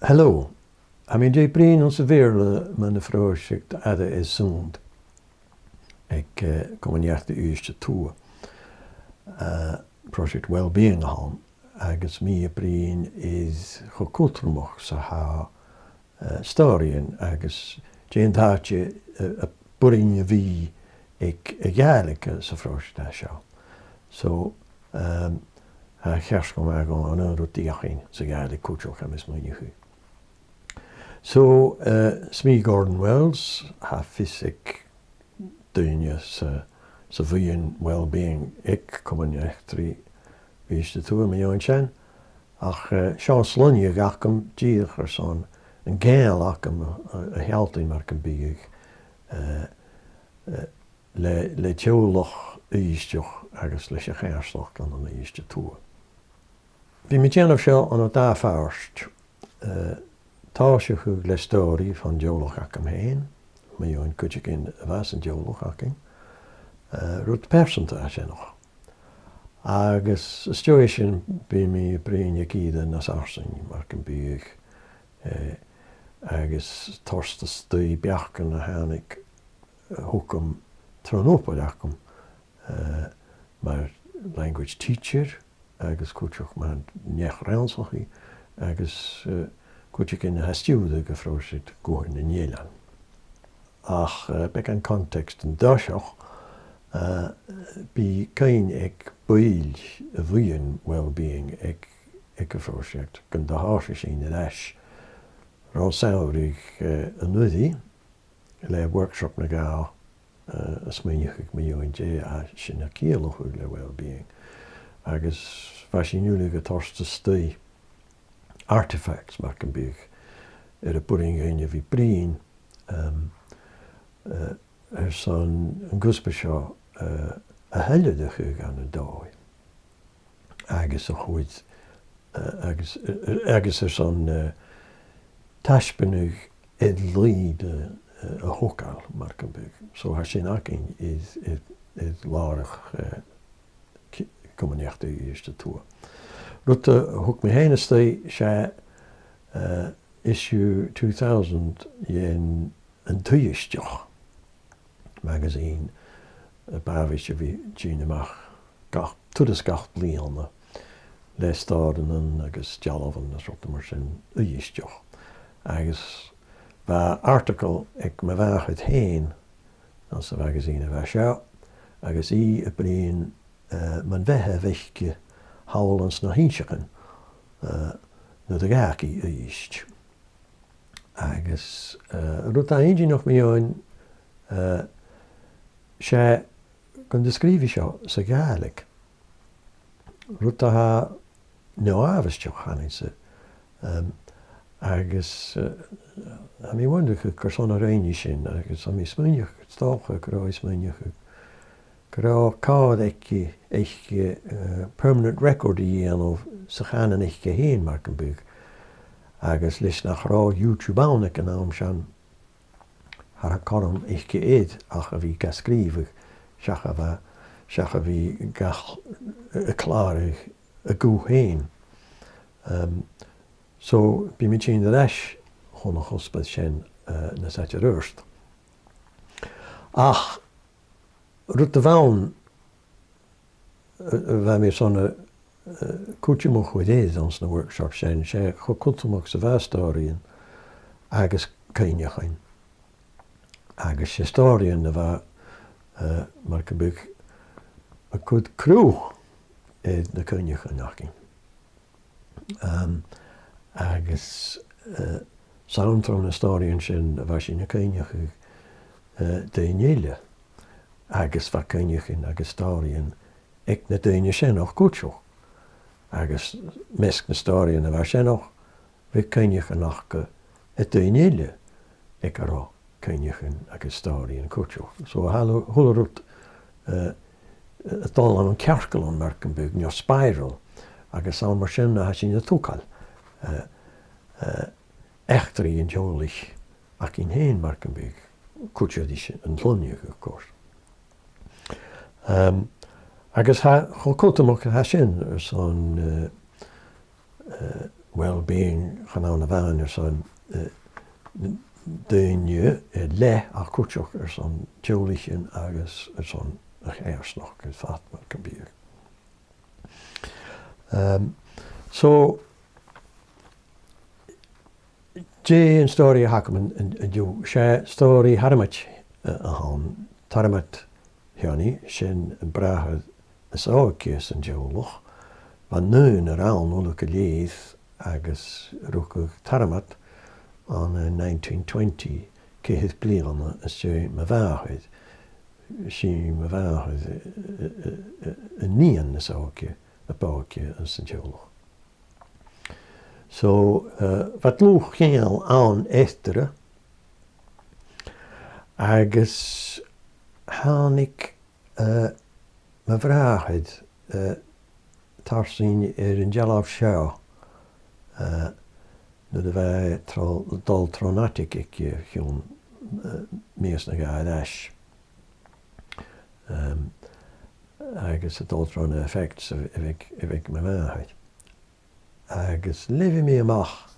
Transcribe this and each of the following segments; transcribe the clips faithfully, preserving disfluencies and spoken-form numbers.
Hello. Tha mi an dèidh bruidhinn anns a' Bheurla mun a' phròiseact Aire is Sunnd aig, eh, Comann Eachdraidh Uibhist a Tuath. Eh, pròiseact Wellbeing a th' ann, agus mi a' bruidhinn air cho cudromach 's a tha, eh, stòiridhean agus dè an t-àite, eh, a b' urrainn a bhith aig a' Ghàidhlig sa phròiseact a tha seo. So, ehm, tha e ceart gu math gun an aon rud a dh'fhaicinn sa Ghàidhlig cuideachd, tha mi a' smaoineachadh. So, eh, 's mi Gordon Wells, tha fios aig daoine sa, sa bhuidheann wellbeing aig Comann Eachdraidh Uibhist a Tuath mu dheidhinn sin. Ach, eh, seo an sloinneadh agam dìreach airson an ceangal agam a, a, a shealltainn mar gum biodh, eh, eh, le, le teaghlach Uibhisteach agus leis a' choimhearsnachd ann an Uibhist a Tuath. Bidh mi a' dèanamh seo ann an dà phàirt, eh, tòiseachadh le stòiridh bhon teaghlach agam fhèin, mu dheidhinn cuideigin a bha san teaghlach againn, eh, rud pearsanta a tha sin. Agus às dèidh sin bidh mi a' bruidhinn aig ìre nas fharsainge mar gum biodh, eh, agus toirt a-staigh beachdan a thàinig, eh, thugam tron obair agam, eh, mar language teacher, agus cuideachd mar neach-rannsachaidh, agus, eh, cuideigin a tha a' stiùireadh a' phròiseact Guthan nan Eilean. Ach, eh, beagan context an toiseach, eh, bidh cuimhne aig baill a' bhuidhinn wellbeing aig, aig a' phròiseact gun do thòisich sinn air ais ro samhradh, eh, an-uiridh le workshop no dhà, eh, a' smaoineachadh mu dheidhinn dè tha sinn a' ciallachadh le wellbeing. Agus bha sinn uile a' toirt a-staigh artifacts mar gum biodh air am b' urrainn dhuinn a bhith a' bruidhinn, ehm, eh, airson an cuspair seo, eh, a thuilleadh a chur dhan an dòigh. Agus a chuid, eh, agus, eh, agus airson, eh, taisbeanadh air làimh, eh, a thogail mar gum biodh. So tha sin againn air, air, air làrach, eh, c-, Comann Eachdraidh Uibhist a Tuath. Rud a thug mi fhèin a-staigh, 's e, eh, issue two thousand dhen An Uibhisteach magazine, eh, a b' àbhaist a bhith a' tighinn a-mach gach, turas gach bliadhna le stòiridhean agus dealbhan is rudan mar sin Uibhisteach. Agus bha article aig mo mhàthair fhèin anns a' mhagazine a bha seo, agus i a' bruidhinn, eh, mun bheatha a bh' aice thall anns na h-Innseachan, eh, nuair a dh'fhàg i Uibhist. Agus, eh, rud a tha inntinneach mu dheidhinn, eh, 's e gun do sgrìobh i seo sa Ghàidhlig. Rud a tha neo-àbhaisteach, chanainn-sa. Em, agus, eh, tha mi a' wondaireachadh carson a rinn i sin, agus tha mi a' smaoineachadh, 's dòcha gun robh i a' smaoineachadh gun robh càil aice, aice, eh, permanent record a dhèanamh sa chànan aice fhèin mar gum biodh. Agus leis nach robh YouTube ann aig an àm sin, cha robh cothrom aice idir ach a bhith ga sgrìobhadh, seach a bhith, seach a bhith ga ch-, a chlàradh a guth fhèin. Em, so, bidh mi a' tighinn air ais chun a' chuspair sin, eh, nas fhaide air adhart. Ach, rud a bh' ann, eh, a bha mi airson a, eh, cuideam a chur air anns na workshops sin, 's e cho cudromach 's a bha stòiridhean agus cuimhneachain. Agus 's e stòiridhean a bha, eh, mar gum biodh a' cur cruth air na cuimhneachain againn. Em, agus, eh, 's ann tro na stòiridhean sin a bha sinn a' cuimhneachadh, eh, daoine eile, agus bha cuimhneachain agus stòiridhean aig na daoine sin cuideachd. Agus am measg nan stòiridhean a bha sin, bha cuimhneachain aca air daoine eile aig an robh cuimhneachain agus stòiridhean cuideachd. So, a h-uile, a h-uile rud, eh, a' dol ann an cearcallan mar gum biodh, no spiral, agus 's ann mar sin a tha sinn a' togail, eh, eh, eachdraidh an teaghlaich againn fhèin mar gum biodh, cuid dhiubh an sloinneadh, of course. Em, agus tha, cho cudromach a tha sin airson, eh, eh, well-being, chan ann a-mhàin airson, eh, daoine, eh, leatha ach cuideachd airson teaghlaichean agus airson a' choimhearsnachd air fad mar gum biodh. Ehm, so, dè an stòiridh a th' agam an, an, an-diugh? 'S e stòiridh Tormod, eh, a th' ann. Tormod Sheonaidh, sin am bràthair as òige san teaghlach. Bha naoimh air an uile gu lèir agus rugadh Tormod ann an nineteen twenty, ceithir bliadhna às dèidh mo mhàthar. 'S e mo mhàthair, eh, eh, eh, an nighean as òige, a b' òige san teaghlach. So, eh, bha dlùth-cheangal ann eatarra, agus thàinig, eh, mo bhràthair, eh, tarsainn air an dealbh seo, eh, nuair a bha e tro-, a' dol tron attic aige o chionn, eh, mìos no dhà air ais. Ehm, agus a' dol tro na effects a bh-, a bhiodh, a bhiodh mo mhàthair. Agus leugh mi a-mach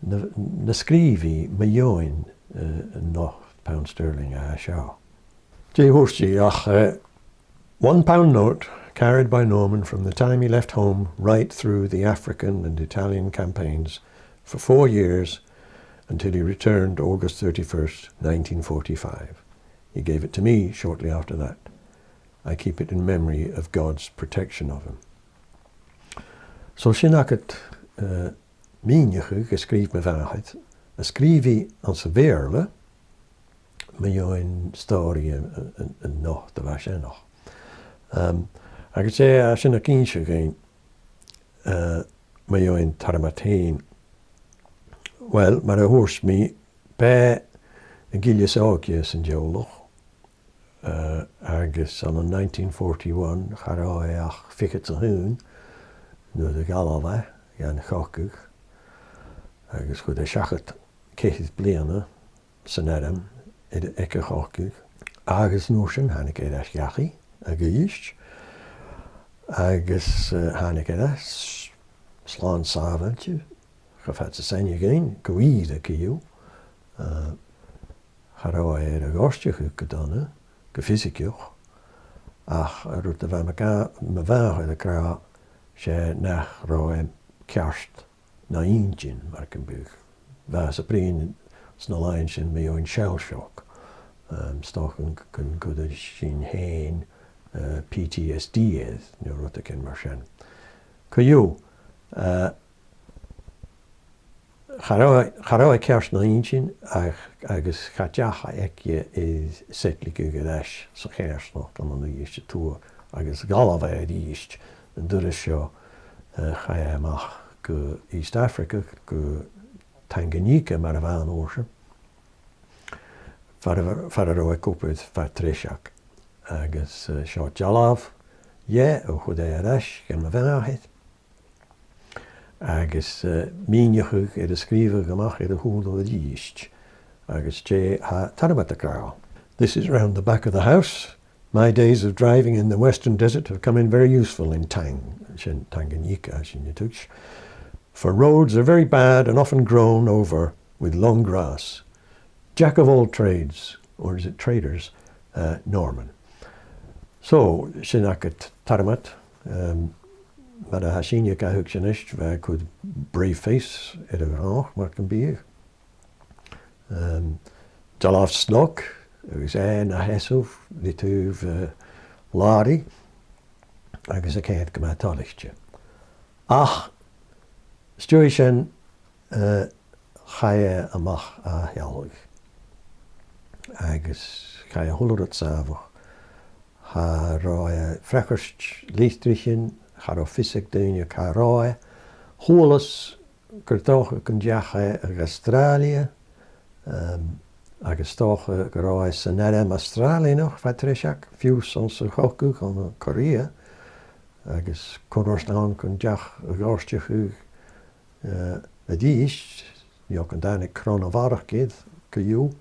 na, na sgrìobh i mu dheidhinn, eh, an ochd pound sterling a tha seo. Dè thuirt i ach, eh, one pound note carried by Norman from the time he left home right through the African and Italian campaigns for four years until he returned August thirty-first, nineteen forty-five. He gave it to me shortly after that. I keep it in memory of God's protection of him. So sin agad, eh, mìneachadh a sgrìobh mo mhàthair, a sgrìobh i anns a' Bheurla, mu dheidhinn stòiridh an, an, an, an ochd a bha sin, nach. Ehm, agus 's e a tha sin ag innse dhuinn, eh, mu dheidhinn Tormod fhèin. Well, mar a thuirt mi, bha e an gille as òige san teaghlach, eh, agus ann an nineteen forty-one, cha robh e ach fichead 's a h-aon nuair a dh'fhalbh e dhan chogadh, agus chuir e seachad ceithir bliadhna san arm aig, aig a' chogadh, agus an uair sin thàinig e air ais dhachaigh a dh'Uibhist, agus, eh, thàinig e air ais slàn sàbhailte, cho fad 's as aithne dhuinn, gu ìre co-dhiù. Eh, cha robh e air a ghoirteachadh gu dona, gu fiosaigeach, ach an rud a bha mo mhà-, mo mhàthair ag ràdh, 's e nach robh e ceart na inntinn, mar gum biodh. Bha e a' bruidhinn sna làithean sin mu dheidhinn shell shock. Ehm, 's dòcha gun, gun cuireadh sinn fhèin, eh, P T S D air, no rudeigin mar sin. Co-dhiù, eh, cha robh, cha robh e ceart na inntinn ach, agus cha deach aige air settligeadh air ais sa choimhearsnachd ann an Uibhist a Tuath, agus dh'fhalbh e a-rithist an turas seo, eh, chaidh e a-mach gu East Africa, gu Tanganyika, mar a bha an uair sin, far a, far an robh e ag obair fad treiseag. Agus, eh, seo dealbh dheth a chuir e air ais dha mo mhàthair. Agus, eh, mìneachadh air a sgrìobhadh a-mach air a shùilean a-rithist. Agus dè tha Tormod ag ràdh. This is round the back of the house. My days of driving in the western desert have come in very useful in Tang, sin Tanganyika, sin an tuigs. For roads are very bad and often grown over with long grass. Jack of all trades, or is it traders, uh, Norman. So, sin agad Tormod, um, mar a tha sinne ga thuigsinn a-nis, bha e a' cur brave face air a' ghnothaich, mar gum biodh. Um, dealbh snog, agus e na sheasamh ri taobh, uh, làraidh, agus a' coimhead gu math toilichte. Ach, 's dòcha sin, eh, chaidh e a-mach à Healach. Agus chaidh a h-uile rud sàmhach. Cha robh e a' freagairt litrichean, cha robh fios aig daoine càit an robh e. Chualas gur dòcha gun deach e a dh'Astràilia, ehm, agus 's dòcha gun robh e san arm Astràilianach fad treiseag, fiù 's anns a' chogadh ann an Korea, agus cunnart ann gun deach a ghortachadh, eh, a-rithist, no gun tàinig cron a bharrachd air co-dhiù.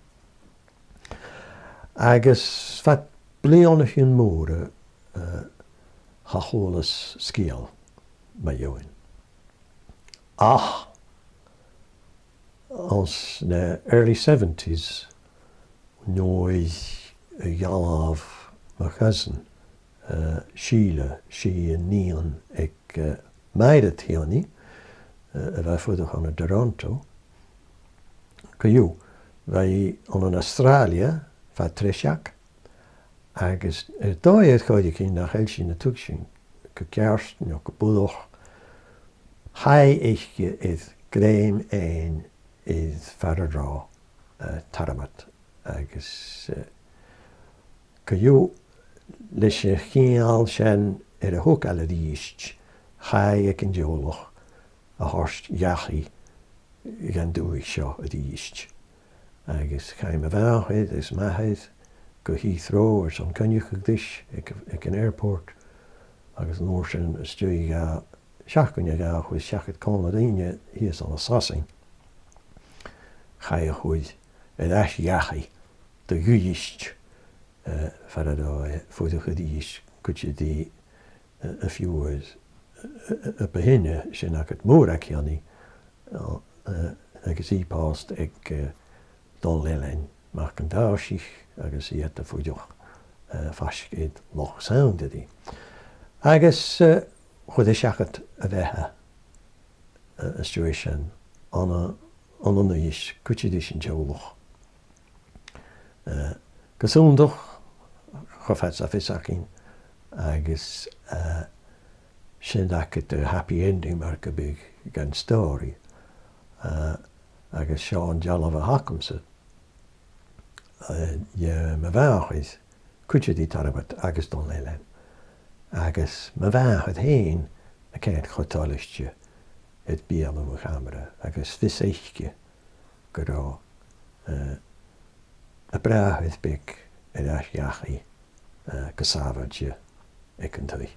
Agus fad bliadhnaichean mòra, eh, cha chualas sgeul mu dheidhinn. Ach anns na early seventies, nuair a dh'fhalbh mo chousin, eh, Sìle, 's i an nighean aig, eh, Mairead Sheonaidh, eh, a bha a' fuireach ann an Toronto. Co-dhiù, bha i ann an Astràilia fad treiseag, agus air dòigh air choreigin, nach eil sinn a' tuigsinn gu ceart no gu buileach, chaidh aice air grèim fhaighinn air fear a robh, eh, Tormod, agus, eh, co-dhiù, leis a' cheangal sin air a thogail a-rithist, chaidh aig an teaghlach a thoirt dhachaigh dhan dùthaich seo a-rithist. Agus chaidh mo mhàthair is m' athair gu Heathrow airson coinneachadh ris aig, aig an airport, agus an uair sin às dèidh dhà seachdain no dhà chuir seachad còmhla rinn e shìos ann an Sasainn. Chaidh a chur air ais dhachaigh do dh'Uibhist, eh, far an robh e a' fuireach a-rithist cuide ri, eh, a' phiuthar, eh, eh, a bu shine, sin agad Mòrag Sheonaidh, eh, eh, agus i pòsta aig, eh, Dòmhnall Ailein Mac an Tàirsich, agus iad a' fuireach, eh, faisg air Loch Sound a-rithist. Agus, eh, chuir e seachad a bheatha, eh, às dèidh sin ann an, ann an Uibhist cuide ris an teaghlach. Eh, gu sunndach, cho fad 's a tha fios againn, agus, eh, sin agad the happy ending, mar gum biodh, dhan stòiridh. Eh, agus seo an dealbh a th' agamsa, eh, de mo mhàthair cuide ri Tormod agus Dòmhnall Ailein. Agus mo mhàthair fhèin a' coimhead cho toilichte air beulaibh mo chamara, agus fios aice gun robh, eh, a bràthair beag air ais dhachaigh, eh, gu sàbhailte aig an taigh.